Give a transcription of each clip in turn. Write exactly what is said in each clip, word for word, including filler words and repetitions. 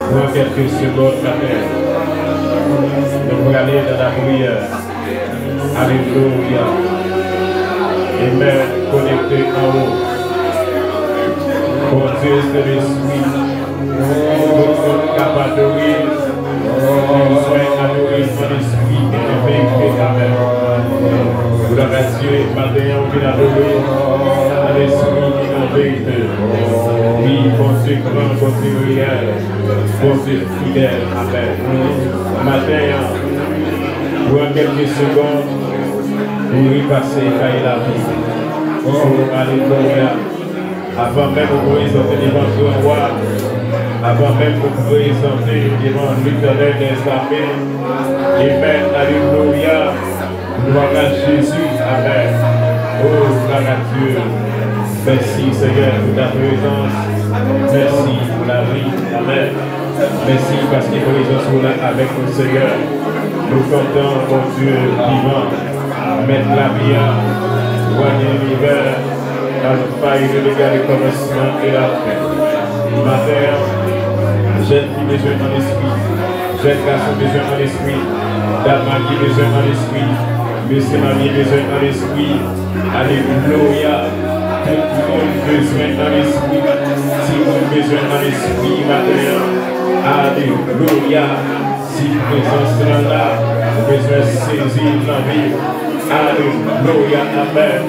Pran kèlke segond, maten, nou prale nan lapriyè. Alelouya. Amèn. Konekte anwo. Bondye se lespri. Tout moun k ap adore, bezwen adore l nan lespri e nan verite. Amèn. Glwa a Dye, maten an, ou vin adore nan lespri e nan verite. Wi, Bondye gran, Bondye reyèl, Bondye fidèl. Amèn. Maten an, pran kèlke segond pou repase kay lavi. Oh, alelouya. Avan menm ou prezante devan twa, avan menm ou prezante devan Letènèl dèzame, amèn, alelouya, glwa a Jezi, amèn. O, glwa a Dye. Mèsi, Senyè, pou ta prezans. Mèsi pou lavi. Amèn. Mèsi paske prezans ou la avèk nou, Senyè. Nou kontan, Bondye vivan, Mèt lavi a, Wa de linivè, Alfa e Omega, le kòmansman e lafen. Maten an, jèn fi bezwen an lespri, jèn gason bezwen an lespri, dam marye bezwen an lespri, mesye marye bezwen an lespri. Alelouya! Tout moun bezwen an lespri. Timoun bezwen an lespri maten an. Alelouya! Si prezans lan la, ou bezwen sezi l nan vi w. Alelouya! Amèn!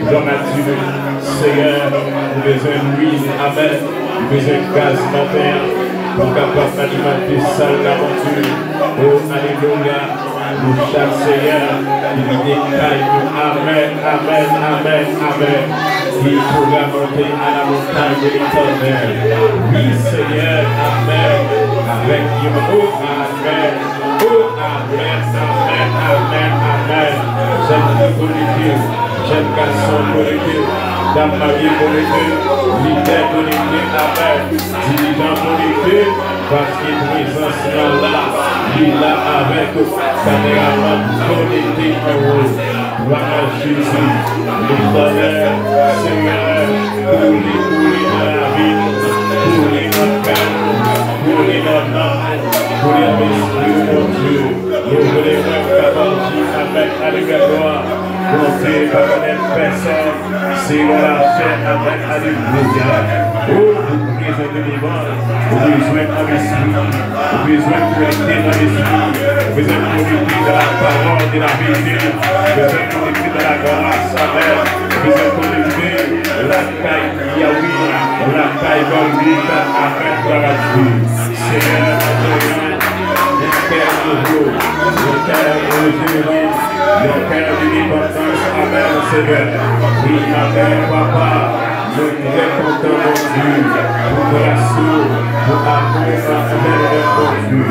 Glwa a Dye! Seyè, ou bezwen lwil. Amèn! Ou bezwen gaz maten an pou w kapab alimante sal la, Bondye. O, alelouya! Nou chak, Senyè, ki kite kay nou. Amèn, amèn, amèn, amèn. Ki pou ramonte à la montagne de l'Éternel. Wi, Senyè, amèn. Avèk yon o, amèn. O, amèn, amèn, amèn, amèn. Jèn fi konekte, jèn gason konekte, dam marye konekte, lidè konekte, amèn. Dirijan konekte, paske prezans lan la, li la avèk ou. Kameramann konekte anwo. Glwa a Jezi. Letènèl, Senyè, koule, koule nan lavi nou, koule nan kay nou, koule nan nanm nou, koule nan lespri nou, Bondye. Nou vle wè w kapab di amèn avèk glwa. Bondye pa konnen pèsonn. Se yon lachè avèk alelouya. O, ou bezwen delivrans, ou bezwen an lespri, ou bezwen konekte nan lespri, ou bezwen konekte dans la parole de la vérité, ou bezwen konekte dans la grâce, amèn, ou bezwen konekte lakay Yahweh, lakay Bondye, avèk gras de Dieu. Senyè, adore. Yon kè nouvo, yon kè rejeni, yon kè de repantans. Amèn, Senyè. Wi, amèn, Papa. Nou trè kontan, Bondye, pou gras ou, pou amou ou anvè nou, Bondye.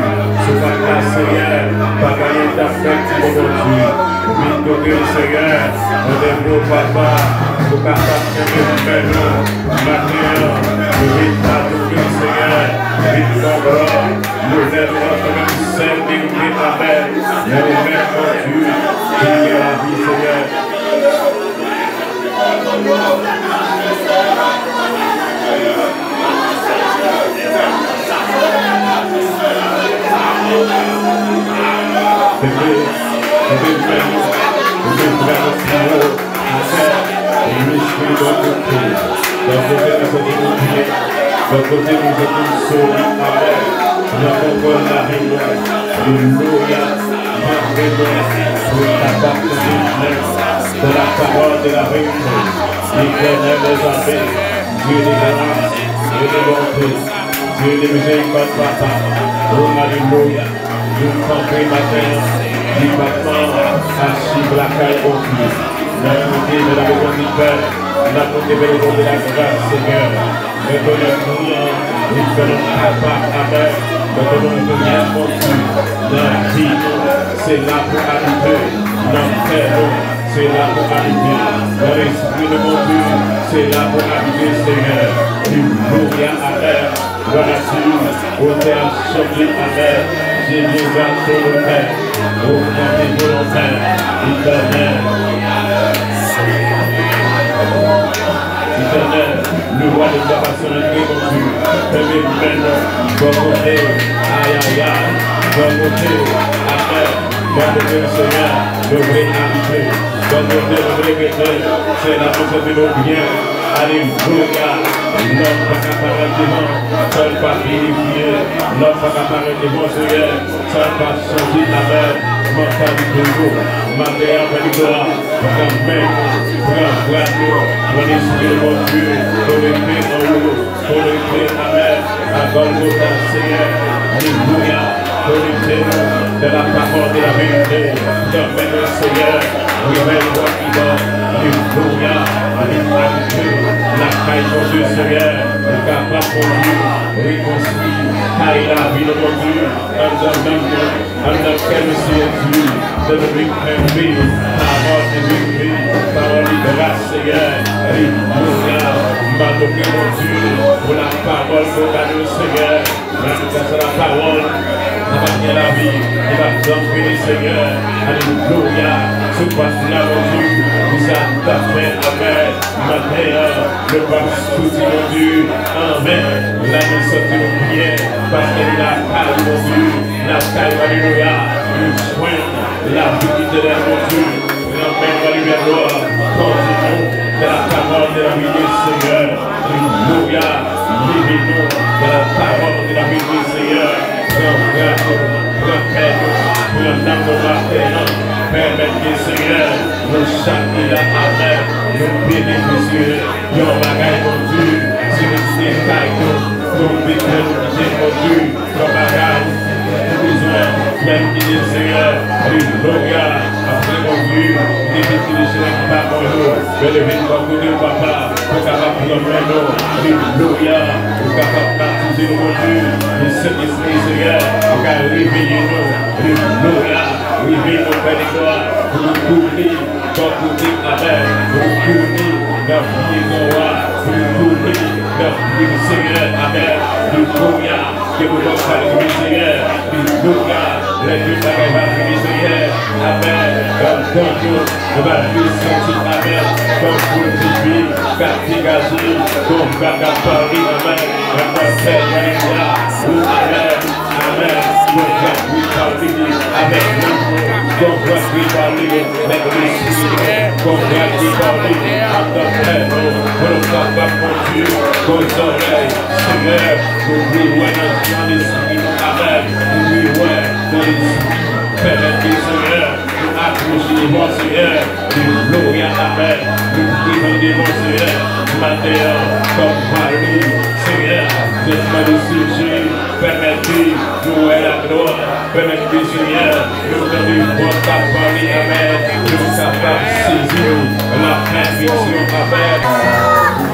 Si w pa t la, Senyè, pa t gen anyen n t ap fè, Bondye. Vin kote n, Senyè, nou leve w, Papa, pou kapab kenbe men nou. Maten an, nou vin adore w, Senyè, vin ba w glwa. Nou leve w antanke sèl merite, amèn. Men ou menm, Bondye, ki gen lavi, Senyè. Kenbe, kenbe men nou, kenbe bra nou pi wo. Atè, lespri bò kote. Bò kote nou soti nou byen. Bò kote nou soti nou solid. Amèn. Nan kontwòl lavi nou. Alelouya. Nan prezans pou kapab kontinye dans la parole de la vérité. L'éternel des armées, Dieu de grâce et de bonté, Dieu de miséricorde, Papa. O, alelouya. Nou kanpe maten an, depatman achiv lakay Bondye. N ap monte vè la maison du Père, n ap monte vè la maison de la grâce, Senyè. Rekonèt pri an, li fè nou kapab, amèn. Rekonèt nou, Bondye, nan vi nou, se la pou abite, nan kè nou, se la pou abite, nan lespri nou, Bondye, se la pou abite, Senyè. Alelouya, amèn. Gratitid, otè a chante avèk Jezi egzalté, otè, o Bondye volontè, Letènèl. Eternel, le roi de la passion, le Dieu, fèmen men nou, bò kote, ayayay, bò kote, amèn, bò kote, Senyè, nou vle abite, bò kote, nou vle rete, se la nou santi nou byen, alelouya, lòm pa ka parèt devan, sèl pa pirifye, lòm pa ka parèt devan, Senyè, sa pa chanje avèk mantalite nou. Maten an, fè nou glwa, pran men nou, pran grad nou, pran lespri nou, Bondye, konekte an ou, konekte avèk a Gòlgota, Senyè. Alelouya. Konekte nou dans la parole de la vérité. Pran men nou, Senyè. Rive bò ki bò. Alelouya. Vin abite lakay Bondye, Senyè. Ou kapab, Bondye, rekonstwi kay lavi nou, Bondye. Anndan nanm nou, anndan kè nou, Senyè Dye, de nou vin kenbe pawòl de verite, pawòl de gras, Senyè. Alelouya. M adore, Bondye, pou la pawòl ke w ba nou, Senyè. Nan grasa la pawòl, nou va gen lavi, nou va janm vini, Senyè. Alelouya. Sou plas la, Bondye, pou sa n ap fè avèk maten an, nou p ap soti, Bondye. Amèn. La nou santi nou byen, paske nou lakay Bondye, lakay, alelouya, nou jwenn lavi etènèl Bondye. Amèn, alelouya, glwa, kòm nou, de la pawòl de la vérité, Senyè. Alelouya, leve nou, de la pawòl de la vérité, Senyè. Pran grad nou, pran kè nou, pran nanm nou maten an. Pèmèt ke, Senyè, nou chak ki la avèk nou benefisye yon bagay, Bondye, si nou kite kay nou, nou mete nou kite, Bondye, yon bagay, nou bezwen, fè nou kite, Senyè, alelouya, apre, Bondye, nou te kite chemen ki pa bon yo, men nou vin bò kote w, papa, pou kapab pran men nou, alelouya, pou kapab batize nou, Bondye, men Sentespri, Senyè, pou ka reveye nou, alelouya, reveye nou, Pè de glwa, pou nou tounen bò kote, amèn, pou nou tounen nan pye nou a, pou nou tounen nan pye Senyè, amèn, alelouya, ke nou va salye, Senyè, alelouya, lè tout bagay va fini, Senyè, amèn, nan tan yo, nou va jis santi, amèn, tankou yon ti fi k ap degaje, tankou bagay pale, amèn, nan tan, alelouya, ou, amèn. Amèn. Yon vwa ki pale avèk nou. Yon vwa ki pale avèk lespri nou. Yon vwa ki pale andan kè nou. Pou nou kapab, Bondye, yon zòrèy, Senyè, nou vle wè nan jan lespri nou. Amèn. Nou vle wè nan lespri. Pèmèt ke, Senyè, nou apwoche devan Senyè, nou glorifye, amèn. Nou prezante devan Senyè, maten an, kòm pale, Senyè, jisman nou sijè, pèmèt ke nou wè laglwa, pèmèt ke, Senyè, nou tande vwa k ap pale, amèn, nou kapab sezi la pèfeksyon, amèn.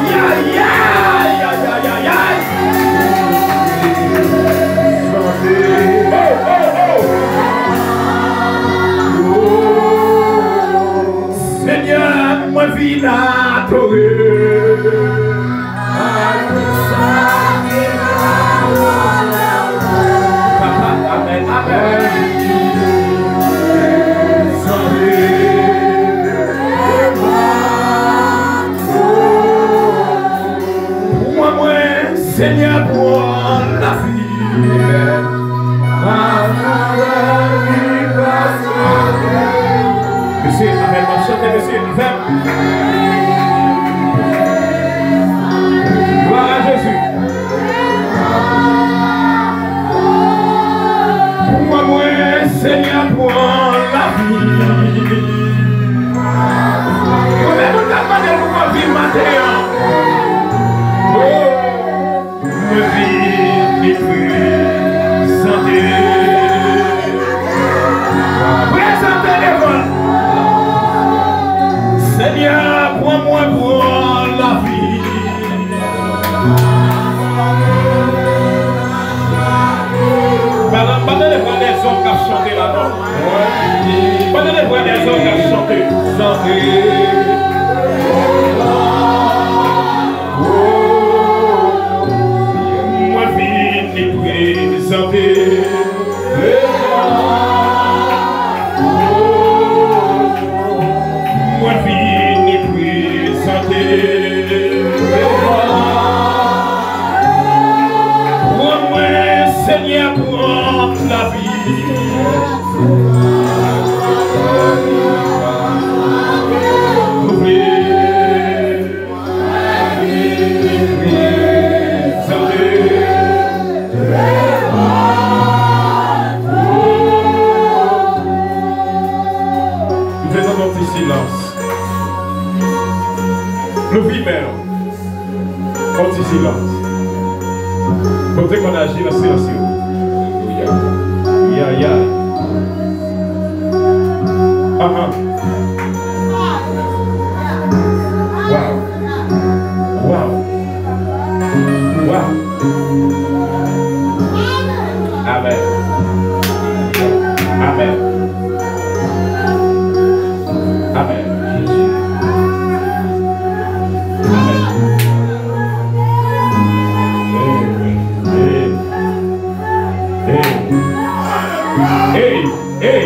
Ay, ay, ay, ay, ay, ay. Senyè, mwen vin adore. Papa, amèn, amèn. Pran mwen, Senyè, pran lavi. Mesye, avè m, n ap chante, mesye, avè m. Glwa a Jezi. Pran mwen, Senyè, pran lavi. Konbyen moun k ap mande l pou pran vi maten an? Oh. Mwen vini prezante. Prezante devan l. Senyè, pran mwen, pran lavi. Pa, pa tande vwa dèzòm k ap chante la, non. Pa tande vwa dèzòm k ap chante. Chante. Mwen vini prezante. Mwen vini prezante. Pran lavi. Ouvri. M fè tande yon ti silans. Louvri men w. Yon ti silans. Bondye konn aji nan silans yo. Ya, ya. Ahan. Wow. Wow. Wow. Amen. Amen. Amen. Jezi. Amen. Hey, hey, hey. Hey, hey.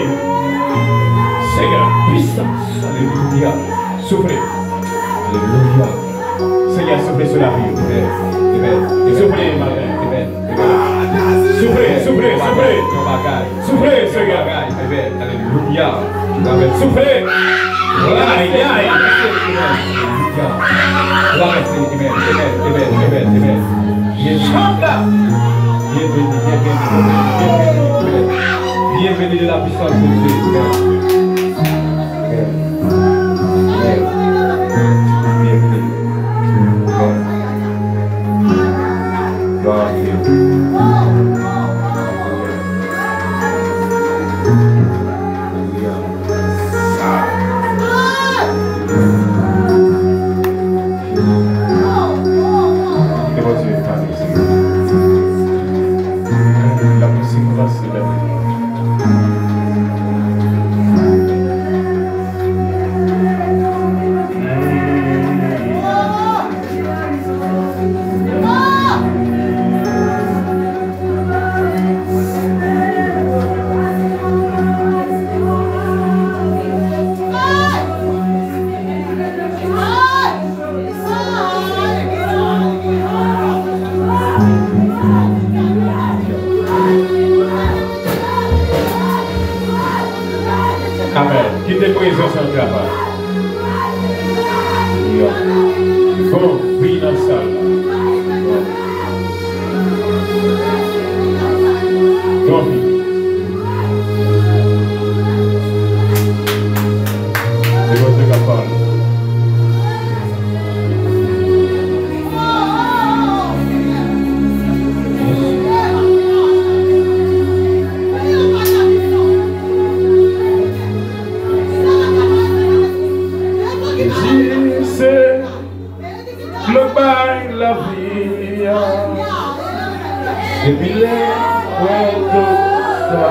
Senyè, pisans. Alelouya. Soufle. Alelouya. Senyè, soufle sou lavi yo. Amen. Amen. Soufle, amen. Amen. Amen. Soufle, soufle, soufle. Yon bagay. Soufle, Senyè. Yon bagay. Amen. Alelouya. Amen. Soufle. Ay, ay. Amen. Alelouya. Amen. Amen. Amen. Amen. Amen. Byenveni. Byenveni. Byenveni. Byenveni. Byenveni de la puissance de Dieu. Amen. Amen. Amen. Byenveni. Amen. Glwa a Dye. Alelouya. Kite Bondye pale, Senyè. Lapriyè kòmanse, mèt. Amen. Kite prezans lan travay. Yo. Bon, vini nan sal la. Bon. Bon, vini. Se Bondye k ap pale. Jezi se lòt bay lavi a. Depi lè mwen wè do sa.